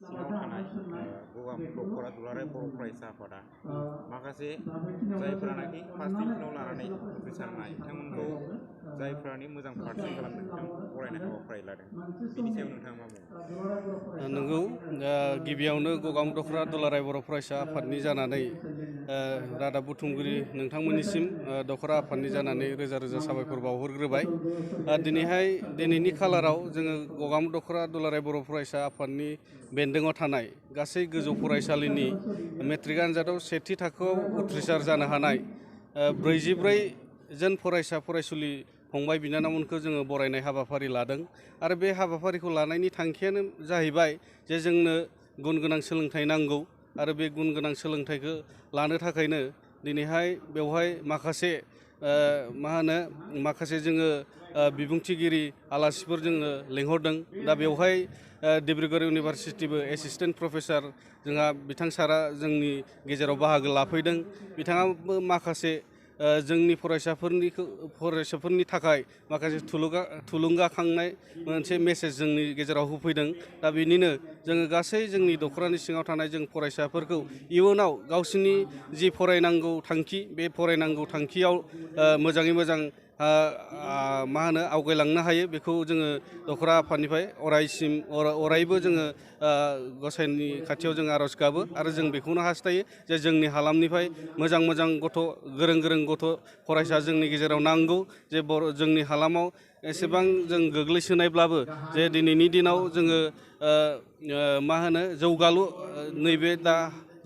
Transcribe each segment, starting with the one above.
सिङाव थानाय गगा दखरा दुलाराय बर' फरायसा आफादा माखासे जायफोरानाखि फार्स्ट डिभिजनाव लानानै उथ्रिसारनाय बिथांमोनखौ जायफोरानि मोजां पारसेन्ट खालामदों बिथांमोनखौ बरायनाय हाबाफारि लादों बिनि सायाव नोंथाङा मा बुङो? नंगौ गिबियावनो गगा दखरा दुलाराय बर' फरायसा आफादनि जानानै रादाब बुथुमगिरि नोंथांमोननिसिम दखरा आफादनि जानानै रोजा रोजा साबायखर बावहरग्रोबाय। दिनैनि खालाराव जोङो गगा दखरा दुलाराय बर' फरायसा आफादनि बेन्दोङाव थानाय गासै गोजौ फरायसालिनि मेट्रिक आनजादाव सेथि थाखोआव उथ्रिसार जानो हानाय 44 जन फरायसा फरायसुलि फंबाय बिनानावमोनखौ जोङो बरायनाय हाबाफारि लादों आरो बे हाबाफारिखौ लानायनि थांखियानो जाहैबाय जे जोंनो गुन गोनां सोलोंथाइ नांगौ आरो बे गुन गोनां सोलोंथाइखौ लानो थाखायनो दिनैहाय बेवहाय माखासे जोङो बिबुंथिगिरि आलासिफोर जोङो लेंहरदों। दा बेवहाय डिब्रुगड़ इउनिभारसिटिबो एसिस्टेन्ट प्रफेसर जोंहा बिथां सारा जोंनि गेजेराव बाहागो लाफैदों। बिथाङाबो माखासे जोंनि फरायसाफोरनि थाखाय माखासे थुलुंगाखांनाय मोनसे मेसेज जोंनि गेजेराव होफैदों। दा बेनिनो जोङो गासै जोंनि दखरानि सिङाव थानाय जों फरायसाफोरखौ इयुनाव गावसोरनि जि फरायनांगौ थांखि बे फरायनांगौ थांखियाव मोजाङै मोजां आवगायलांनो हायो बेखौ जोङो दखरा आफादनिफ्राय अरायबो जोङो गसाइनि खाथियाव जों आर'ज गाबो आरो जों बेखौनो हास्थायो जे जोंनि हालामनिफ्राय मोजां गथ' गोरों गथ' फरायसा जोंनि गेजेराव नांगौ। जे जोंनि हालामाव एसेबां जों गोग्लैसोनायब्लाबो जे दिनैनि दिनाव जोङो जौगालु नैबे दा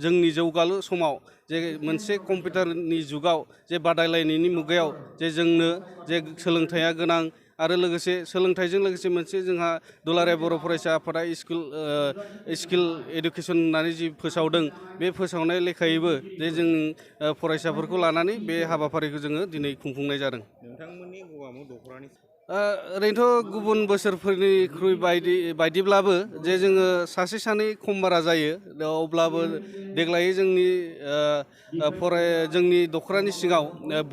जोंनि जौगालु समाव जे मोनसे कम्पिउटारनि जुगाव जे बादायलायनायनि मुगायाव जे जोंनो जे सोलोंथाइया गोनां आरो लोगोसे सोलोंथाइजों लोगोसे मोनसे जोंहा दुलाराय बर' फरायसा आफादा स्किल एडुकेसन होननानै जि फोसावदों बे फोसावनाय लेखायैबो जे जों फरायसाफोरखौ लानानै बे हाबाफारिखौ जोङो दिनै खुंफुंनाय जादों। नोंथांमोननि गगामु दखरानि ओरैनोथ' गुबुन बोसोरफोरनिख्रुइ बायदिब्लाबो जे जोङो सासे सानै खम बारा जायो। अब्लाबो देग्लाय जोंनि दखरानि सिङाव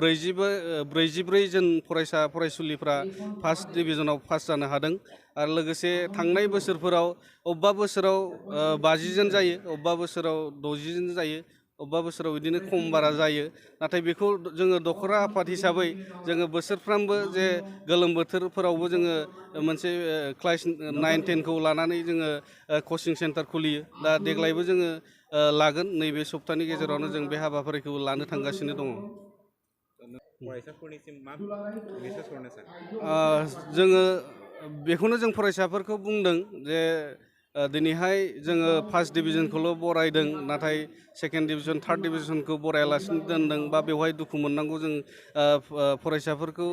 44 जन फरायसा फरायसुलिफ्रा फार्स्ट डिभिजनाव पास जानो हादों आरो लोगोसे थांनाय बोसोरफोराव अबेबा बोसोराव 50 जन जायो, अबेबा बोसोराव 60 जन जायो, अबेबा बोसोराव बिदिनो खम बारा जायो। नाथाय बेखौ जोङो दखरा आफाद हिसाबै जोङो बोसोरफ्रामबो जे गोलोम बोथोरफोरावबो जोङो मोनसे क्लास 9-10खौ लानानै जोङो कचिं सेन्टार खुलियो। दा देग्लायबो जोङो लागोन, नैबे सप्तानि गेजेरावनो जों बे हाबाफारिखौ लानो थांगासिनो दङ। फरायसाफोरनिसिम मा मेसेज हरनो सानो? जोङो बेखौनो जों फरायसाफोरखौ बुंदों जे दिनैहाय जोङो फार्स्ट डिभिजनखौल' बरायदों, नाथाय सेकेन्ड डिभिजन थार्ड डिभिजनखौ बरायालासिनो दोनदों बा बेवहाय दुखु मोननांगौ जों फरायसाफोरखौ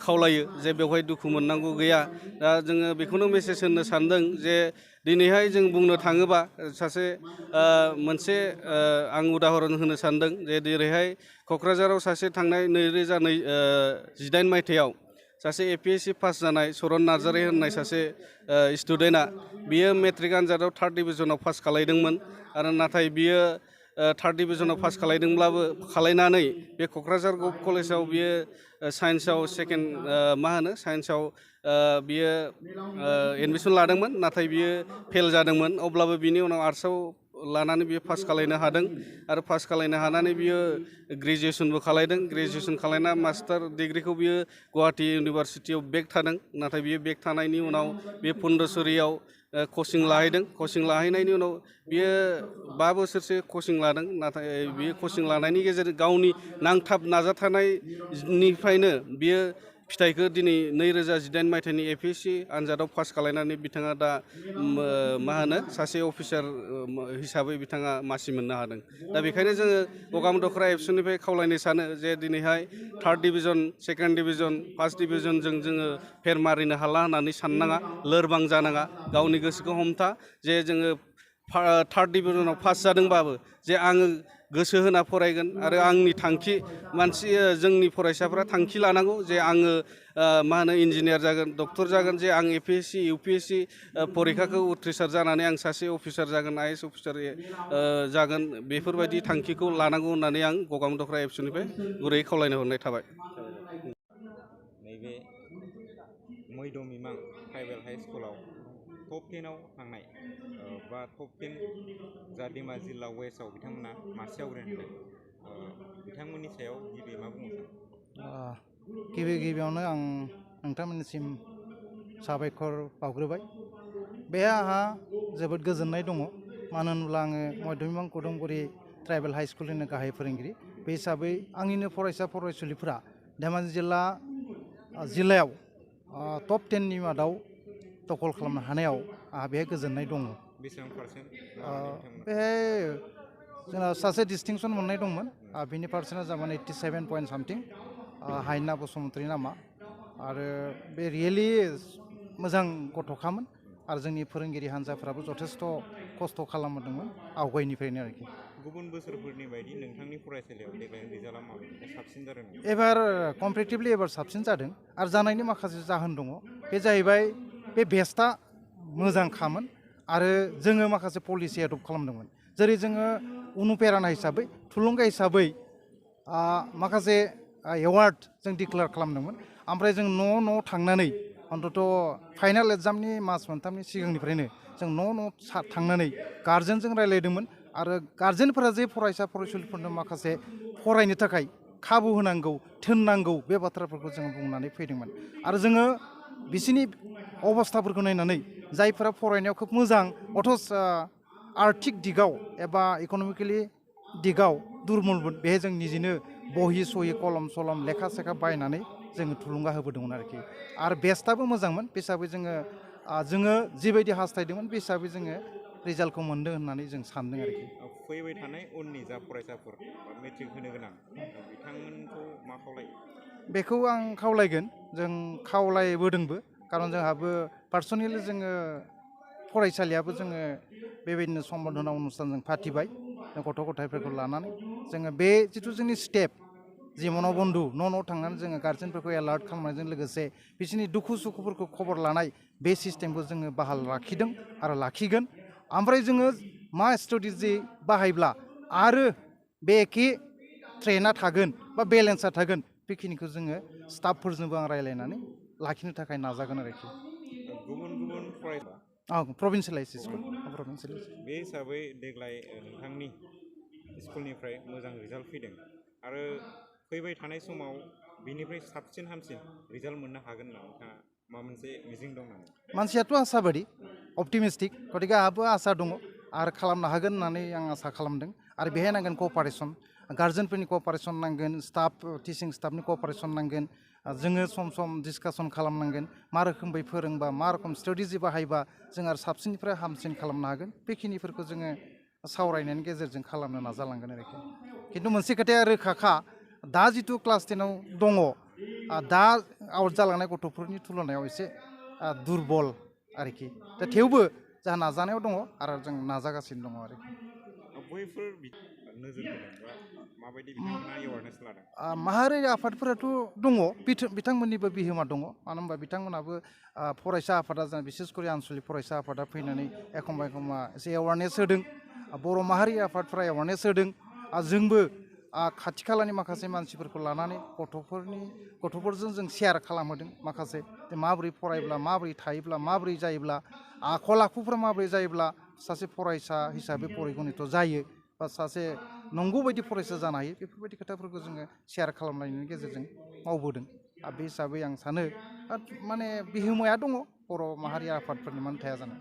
खावलायो जे बेवहाय दुखु मोननांगौ गैया। दा जोङो बेखौनो मेसेज होनो सानदों जे दिनैहाय जों बुंनो थाङोबा मोनसे आं उदाहरन होनो सानदों जे जेरैहाय क'क्राझाराव सासे थांनाय 2018 मायथाइयाव सासे APSC पास जानाय सरन नार्जारि होननाय सासे स्टुडेन्टआ बियो मेट्रिक आनजादाव थार्ड डिभिजनाव पास खालायदोंमोन आरो नाथाय बियो थार्ड डिभिजनाव पास खालायनानै बे क'क्राझार गभ कलेजाव बियो साइन्सआव साइन्सआव बियो एडमिसन लादोंमोन, नाथाय बियो फेल जादोंमोन। अब्लाबो बिनि उनाव आर्ट्सआव लानानै बियो पास खालायनो हादों आरो पास खालायनो हानानै बियो ग्रेजुवेसनबो खालायदों। ग्रेजुवेसन खालायना मास्टार डिग्रिखौ बियो गुवाहाटि इउनिभारसिटियाव बेक थादों। नाथाय बियो बेक थानायनि उनाव बे पन्डचेरियाव कचिं लाहैदों। कचिं लाहैनायनि उनाव बियो 5 बोसोरसो कचिं लादों। नाथाय बियो कचिं लानायनि गेजेरजों गावनि नांथाब नाजाथाबनायनिफ्रायनो बियो फिथाइखौ दिनै 2018 मायथाइनि APSC आनजादाव पास खालायनानै बिथाङा दा सासे अफिसार हिसाबै बिथाङा मासि मोननो हादों। दा बेखायनो जोङो गगा दखरा एबसुनिफ्राय खावलायनो सानो जे दिनैहाय third division, second division, first डिभिजनजों जोङो फेर मारिनो हाला होननानै साननाङा, लोरबां जानाङा, गावनि गोसोखौ हमथा। जे जोङो थार्ड डिभिजनाव पास जादोंबाबो जे आङो गोसो होना फरायगोन आरो आंनि थांखि जोंनि फरायसाफ्रा थांखि लानांगौ जे आङो इन्जिनियार जागोन, डक्टर जागोन, जे आं APSC UPSC परिखाखौ उथ्रिसार जानानै आं सासे अफिसार जागोन, IAS अफिसार जागोन, बेफोरबायदि थांखिखौ लानांगौ होननानै आं गगा दखरा एबसुनिफ्राय गुरैयै खावलायनो हरनाय थाबाय। नैबे मैदमिमां ट्राइबेल हाइ स्कुलाव टप 10 आव थांनाय बा टप 10 जा धेमाजि जिल्ला वेस्टआव बिथांमोना मासे आवग्रिनो हादों बिथांमोननि सायाव गिबि मा बुंनो सानो? गिबियावनो आं नोंथांमोननिसिम साबायखर बावग्रोबाय। बे आंहा जोबोद गोजोननाय दङ, मानो होनब्ला आङो मध्यमिमां कदमगुरि ट्राइबेल हाइ स्कुलनिनो गाहाय फोरोंगिरि। बे हिसाबै आंनिनो फरायसा फरायसुलिफोरा धेमाजि जिल्लायाव टप 10 नि मादाव दखल खालामनो हानायाव आंहा बेहाय गोजोननाय दङ। बेसेबां पार्सेन्ट लानानै बिथांमोना? बेहाय जोंना सासे डिस्टिंसन मोननाय दंमोन, बिनि पार्सेन्टआ जाबाय 87 पइन्ट सामथिं, हायना बसुमतारी नामा। आरो बे रियेलि मोजां गथ'खामोन आरो जोंनि फोरोंगिरि हान्जाफ्राबो जथेस्थ' खस्थ' खालामदोंमोन आवगायनिफ्रायनो आरोखि। गुबुन बोसोरफोरनि बायदि नोंथांनि फरायसालियाव देग्लायनि रिजाल्टआ माबायदि साबसिन जादों? एबार कम्पेरेटिभलि एबार साबसिन जादों आरो जानायनि माखासे जाहोन दङ। बे जाहैबाय बे बेस्टआ मोजांखामोन आरो जोङो माखासे पलिसि एडप्ट खालामदोंमोन। जेरै जोङो अनुप्रेरणा हिसाबै, थुलुंगा हिसाबै माखासे एवार्ड जों डिक्लेयार खालामदोंमोन। ओमफ्राय जों न' थांनानै अन्तत' फाइनाल एग्जामनि मास मोनथामनि सिगांनिफ्रायनो जों न' थांनानै गार्जेनजों रायज्लायदोंमोन आरो गार्जेनफोरा जे फरायसा फरायसुलिफोरनो माखासे फरायनो थाखाय खाबु होनांगौ, थिननांगौ, बे बाथ्राफोरखौ जों बुंनानै फैदोंमोन। आरो जोङो बिसोरनि अबस्थाफोरखौ नायनानै जायफोरा फरायनायाव खोब मोजां अथस आर्थिक दिगाव एबा इक'नमिकेलि दिगाव दुरबलमोन, बेहाय जों निजेनो बहि सहि कलम सलम लेखा सेखा बायनानै जोङो थुलुंगा होबोदोंमोन आरोखि। आरो बेस्टआबो मोजांमोन, बे हिसाबै जोङो जिबायदि हास्थायदोंमोन बे हिसाबै जोङो रिजाल्टखौ मोन्दों होननानै जों सान्दों आरोखि। फैबाय थानाय उननि जा फरायसाफोर मेट्रिक होनो गोनां बिथांमोनखौ मा खावलायो? बेखौ आं खावलायगोन, जों खावलायबोदोंबो, खारन जोंहाबो पार्सनेलि जोङो फरायसालियाबो जोङो बेबायदिनो सम्बर्धना अनुस्थान जों फाथिबाय गथ' गथायफोरखौ लानानै। जोङो बे जिथु जोंनि स्टेप जि मनबन्धु न' थांनानै जोङो गार्जेनफोरखौ एलार्ट खालामनायजों लोगोसे बिसोरनि दुखु सुखुफोरखौ खबर लानाय, बे सिस्टेमखौ जोङो बाहाल लाखिदों आरो लाखिगोन। ओमफ्राय जोङो मा स्ट्रेटेजि बाहायब्ला आरो बे एखे ट्रेना थागोन बा बेलेन्सआ थागोन, बेखिनिखौ जोङो स्टाफफोरजोंबो आं रायज्लायनानै लाखिनो थाखाय नाजागोन आरोखि। गुबुन गुबुन फरायसा प्रभिन्सियेलाइज स्कुल। बे हिसाबै देग्लाय नोंथांनि स्कुलनिफ्राय मोजां रिजाल्ट फैदों आरो फैबाय थानाय समाव बिनिफ्राय साबसिन हामसिन रिजाल्ट मोननो हागोन होनना नोंथाङा माबा मोनसे मिजिं दं नामा? मानसियाथ' आसा बादि अप्टिमिस्टिक, गतिके आंहाबो आसा दङ आरो खालामनो हागोन होननानै आं आसा खालामदों। आरो बेहाय नांगोन कपारेसन, गार्जेनफोरनि कपारेसन नांगोन, स्टाफ टिचिं स्टाफनि कपारेसन नांगोन। जोङो सम सम डिसकासन खालामनांगोन, मा रोखोमै फोरोंबा मा रोखोम स्ट्रेटेजि बाहायबा जों आरो साबसिननिफ्राय हामसिन खालामनो हागोन, बेखिनिफोरखौ जोङो सावरायनायनि गेजेरजों खालामनो नाजालांगोन आरोखि। खिन्थु मोनसे खोथाया रोखाखा, दा जिथु क्लास 10आव दङ, दा आउट जालांनाय गथ'फोरनि तुलनायाव एसे दुरबल आरोखि। दा थेवबो जोंहा नाजानायाव दङ आरो जों नाजागासिनो दङ आरोखि। बैफोर नोजोर होदों बा माबायदि बिथांमोना एवारनेस लादों? माहारियारि आफादफोराथ' दङ, बिथांमोननिबो बिहोमा दङ। मानो होनबा बिथांमोनाबो फरायसा आफादा, बिसेस करि आनसलिक फरायसा आफादा फैनानै एखमबा एसे एवारनेस होदों, बर' माहारि आफादफ्रा एवारनेस होदों। जोंबो खाथि खालानि माखासे मानसिफोरखौ लानानै गथ'फोरजों जों शेयार खालामहोदों माखासे, माबोरै फरायब्ला, माबोरै थायोब्ला, माबोरै जायोब्ला, आखल आखुफ्रा माबोरै जायोब्ला सासे फरायसा हिसाबै परिगनित जायो बा सासे नंगौ बायदि फरायसा जानो हायो, बेफोरबायदि खोथाफोरखौ जोङो शेयार खालामनायनि गेजेरजों मावबोदों। आरो बे हिसाबै आं सानो माने बिहोमाया दङ बर' माहारि आफादफोरनि, मानो थाया जानो।